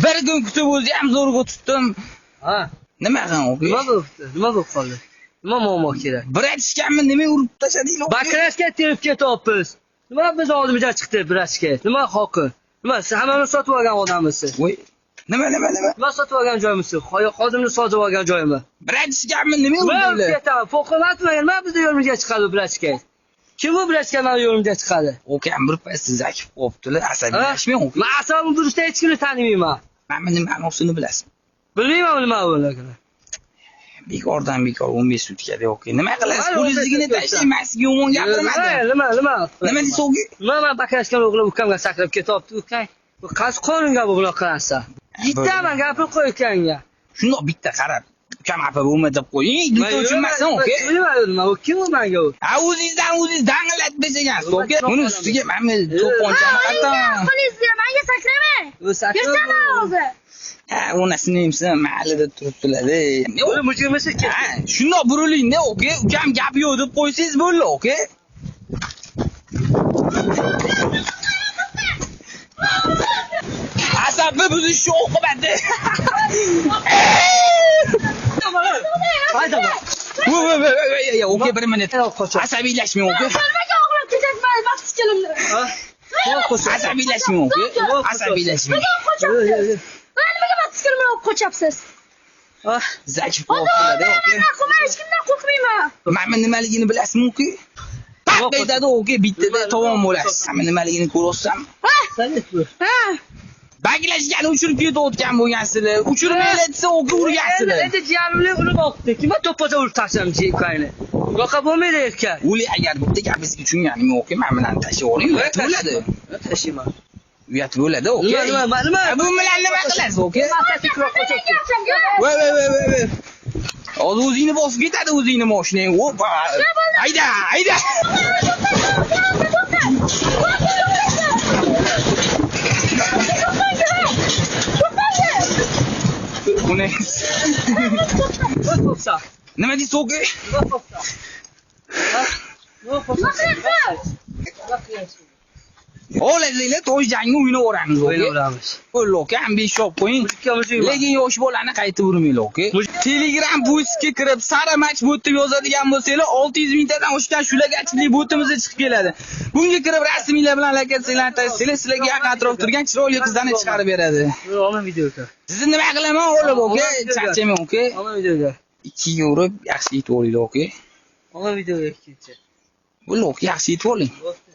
Bir kun kutib o'zi ham zo'rg'a tutdim. Ha. Nima qilgan oka? Nima bo'libdi? Nima bo'lib qoldi? Nima muammo kerak? Bratishkamni nima urib tashladinglar? Bakrashga terib ketyapmiz. Nima biz oldimizga chiqdi brachka? Nima hoqi? Nima siz hammani sotib olgan odammisiz? Voy. Nima nima nima? Nima sotib olgan joyimisiz? Xodimni sotib olgan joyimi? Bratishkamni nima Nima urib urdinglar? ketaman? Foqimatmi? Nima bizni yo'limizga chiqadi brachka? Kim bu brachka mani yo'limga chiqadi? Okam bir payt siz akib qo'yibdilar, asabiylashmang oka. Men asabim buzishda hech kimni tanimayman. Mana nima ma'nosini bilasizmi? Bilmayman nima bularni. Bekordan bekor 15 sutkada oka. Nima qilasiz? Mayli, 15 Qo'lingizligini sutka. tashlang, men sizga yomon gapirmadim. Nima nima? Nima deysiz oka? Nima man bakrashgan o'g'lim ukamga sakrab ketyapti ukang. Bu qaysi qonunga bu bunaqa narsa? Yettaman gapirib qo'y ukangga. Shundoq bitta qarab, ukam xafa bo'lma deb qo'ying, duto uchunmasin oka. Nima nima u kim u manga u? Ha, o'zingizdan o'zingiz dang'illatib tashlagansiz oka. Buni ustiga mana to'pponchani qattan. Qo'lingizni menga sakramang. U sakrab. Yurtaman hozir. Ha, onasini emsin, mahallada turibdilar-da. O'zi mujrimisi Ha, shundoq burilingda, oka. Ukam gap yo'q deb qo'ysangiz bo'ldi, oka. Asabni buzish oqibati. Hayda bor. Voy voy voy voy, oka, bir minut. Qochib. Asabiylashmang, oka. Nimaga o'g'irlab ketyapman vaqt kelimni? Ha? Asabiylashmang, oka. Asabiylashmang. Nimaga qochyapsiz? Ha, nimaga vaqt kelimni olib qochyapsiz? Ah, Zakib Hozir qo'yibdilar, oka. men hech kimdan qo'rqmayman. Mana nimaligini bilasizmi, oka? Paq etadi, oka, bittada tovon bo'lasiz. Mana nimaligini ko'ryapsizmi? Ha? sen bu. Ha? Baklashgani uchirib ketayotgan bo'lgansizlar. Uchirmanglar desa, oka urgansizlar. Endi jiyanimni urib olibdi. Kimga to'ppacha urib tashlam ukangni? Bunaqa bo'lmaydi erkak. O'li agar bitta gapingizga tushunganim yo'q, men bilan tashlab yuboring, uyat bo'ladi. Tashlayman. Uyat bo'ladi, oka. Nima nima nima? Ha, bu bilan nima qilasiz, oka? Qochib. Voy voy voy voy voy. Hozir o'zingni bosib ketadi o'zingni mashinang. Opa. Hayda, hayda. Uni Nima to'psa? nima deysiz, oka? Nima to'psa? Ha? Nima to'psa? Nima qilyapsiz? Nima qilyapsiz? Xohlasanglar to'y jangni o'ynayveramiz, oka. O'ynayveramiz. Bo'ldi, oka, ham besh olib qo'ying. Mujikka mujik. Lekin yosh bolani qaytib urmanglar, oka. Telegram postga kirib Sara match bot deb yozadigan bo'lsanglar, 600 mingtadan oshgan shularga botimizga chiqib keladi. Bunga kirib rasminglar bilan lokatsiyalarni tashlasanglar, sizlarga yaqin atrofda turgan chiroyli qizlarni chiqarib beradi. Olma videoga. Sizni nima qilaman o'g'lim, oka? Charchamang, oka. Olma videoga. Ikkiga urib, yaxshi yetib olinglar, oka. Olma videoga ikkinchi. Bo'ldi, oka, yaxshi yetib oling. Bo'pti.